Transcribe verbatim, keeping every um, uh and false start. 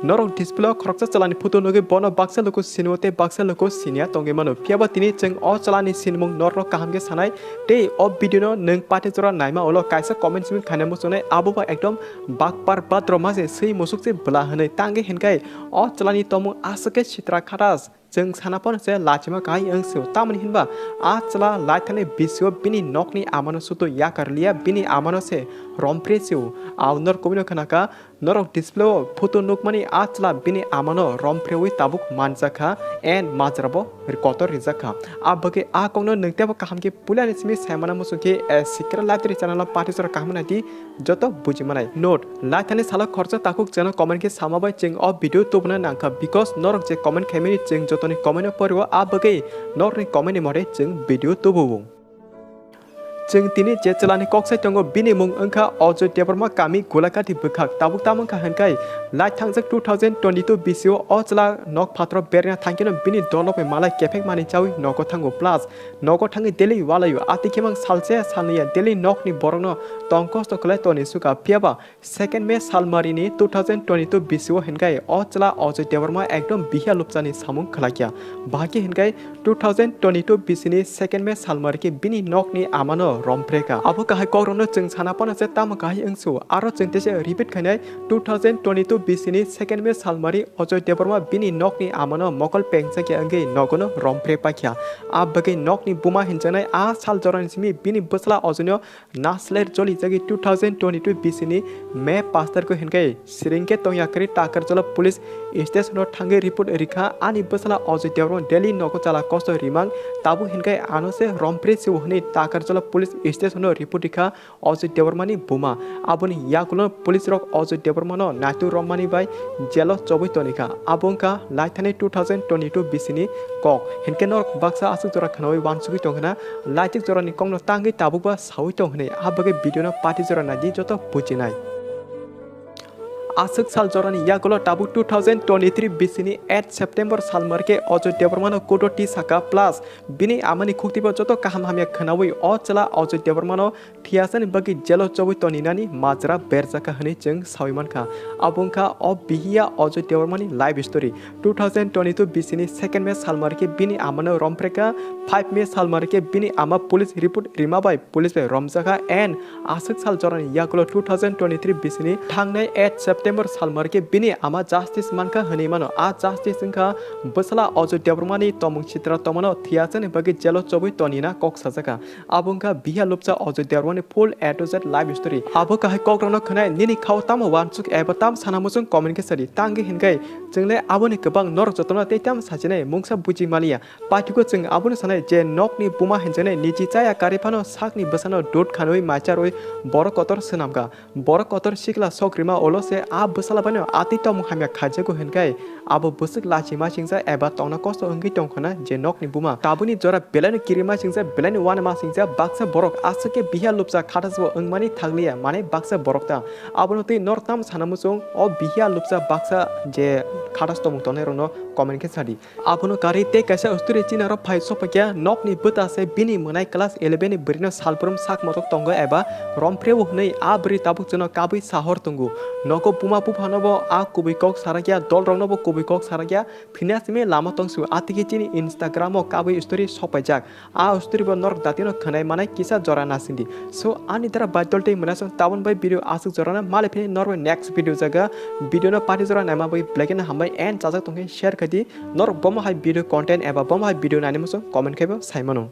Norok display o khoroksa chwlani photo nugwi bono baksa luku sinio tei baksa luku sinia tongwi mano. Phiyaba tini chwng o chwlani sinimung norokno kaham khe sanai tei o video no nwng pati jora naima ulo kaisa comment simi khaina muchungnai, abo ba ekdom bakpar badroma se swi musuk se bwla hwnwi tangwi hinkhai o chwlani tomung aswk khe sitra khatas. Chwng sana phano se lachima kahai wng sio, tamoni hinba a chwla laithani bisio bini nokni amano suto yakar liya, bini amano se rompre sio. Au nor kubino khnaka, norok display o photo nukmani a chwla bini amano romprewi tabuk manjakha and majrabo kotor rijakha. A bagwi a kokno nwng teibo kaham khe puilani simi saimana muchung khe, eh, Sikra Library channel o pati jora kaham nai di. Joto buji manai. Note, laithani salo khoroksa takhuk chwngno comment khe sama bai chwng o video tubuna nangkha, because norok je comment khaimani chwng jotoni comment o porio, a bagwi norokni comment ni more chwng video tubuo. Chwng tini je chwlani kok sai tongo, bini mung wngkha Ajoy Debbarma, kami Gulakati bwkhak. Tabuk tamo wngkha hinkhai, lai thangjak two thousand twenty-two bisio o chwla nok phatro berna thangkheno bini dolok bai malai kephek mani chawi nogo thango, plus nogo thangwi daily walaio, ati khemang salse salnwiya daily nokni borokno tong kosto khlai toni suka. Phiyaba second May salmarini two thousand twenty-two bisio hinkhai o chwla Ajoy Debbarma ekdom bihiya lupchani samung khlakya. Bahai khe hinkhai two thousand twenty-two bisini second May salmari khe bini nokni amano rompreka. Abo kahai kokrokno chwng sana phano se tamo kahai wngsu. Aro chwng tese repeat khainai two thousand twenty-two bisini second May salmari Ajoy Debbarma bini nokni amano mokol pengjakya wngwi nogono rompre paikha. A bagwi nokni buma hinjaknai a sal jorani simi bini bwsla Ajoyno nasler jolijagwi two thousand twenty-two bisini May pash tarikh hinkhai siringkhe tongya kwrwi Takarjala police station o thangwi report rikha, ani bwsla Ajoy Debbarma daily nogo chala kosto rimang, tabuk hinkhai ano se rompre sio hwnwi Takarjala police station o report rikha. Ajoy Debbarmani buma. Aboni yagulo police rok Ajoy Debbarmano naitu romani bai jelo chobwi tonikha. Abo wngkha laithani two thousand twenty-two bisini kok. Hinkhe norok baksa aswk jora khnaui wansugwi tongkhna, laitik jorani kokno tangwi tabukba saui tong hwnwi. A bagwi video no pati jora naidi joto bujinai. Aswk sal jorani yagulo tabuk two thousand twenty-three bisini eight September salmari khe Ajoy Debbarmano court o tisaka, plus bini amani khuktibo joto kaham hamya khnaui o chwla Ajoy Debbarmano thiyasani bagwi jelo chobwi toninani majra berjakha hwnwi chwng saui mankha. Abo wngkha o bihiya Ajoy Debbarmani life story. Two thousand twenty-two bisini second May salmari khe bini amano rompreka, five May salmari khe bini ama police report rima bai police bai romjakha and aswk sal jorani yagulo two thousand twenty-three bisini thangnai eight September salmari khe bini ama justice mankha hwnwi mano. A justice wngkha bwsla Ajoy Debbarmani tomung sitra tongmano thiyasani bagwi jelo chobwi tonina kok sajakha. Abo wngkha bihiya lupcha Ajoy Debbarmani full A to Z life story. Abo kahai kokrokno khwnai nini khao tamo wansuk eba tam sana muchung comment khe sadi. Tangwi hinkhai chwngle aboni kwbang norok jotono tei tam sachinai mungsa buji maliya. Paithigo chwng abono sanai je nokni buma hinjaknai niji chaya karwi phano sakni bwsano dud khanwi maicharwi borok kotor swnamkha. Borok kotor sikla sok rima ulo se a bwsala baino atwi tongmung hamya khaijago hinkhai abo bwswk lachima singsa eba tongna kosto wngwi tongkhana je nokni buma. Tabuni jora belaino kirima singsa, belaino uanama singsa, baksa borok aswk khe bihiya lupcha khatasbo wngmani thanglia, mane baksa borok ta. Abono twi norok tamo sana muchung o bihiya lupcha baksa je khatas tongmung tongnai rokno comment khe sadi. Abono karwi tei kaisa story chini aro phai sophaikha, nokni bwta se bini mwnai class eleven ni bwrwino salbrum sak motok tongo eba romphrewo hwnwi a bwrwi tabuk chwngno kabwi sahor tongo. Nogo buma buphano bo a kubui kok sarakya, dolrokno bo kubui kok sarakya, phinya simi lama tongsio. Atigi chini Instagram o kabwi story sophaijak. A story bo norok datino khwnai manai kisa jora nasingdi. So ani dara baidol tei mwnasong tabon bai video aswk jorano maliphini norok next video jaga video no pati jora naima bai black and hambai and chajak tongkhe share khaidi. Norok bomo hai video content eba bomo hai video nani muchung comment khaibo saimano.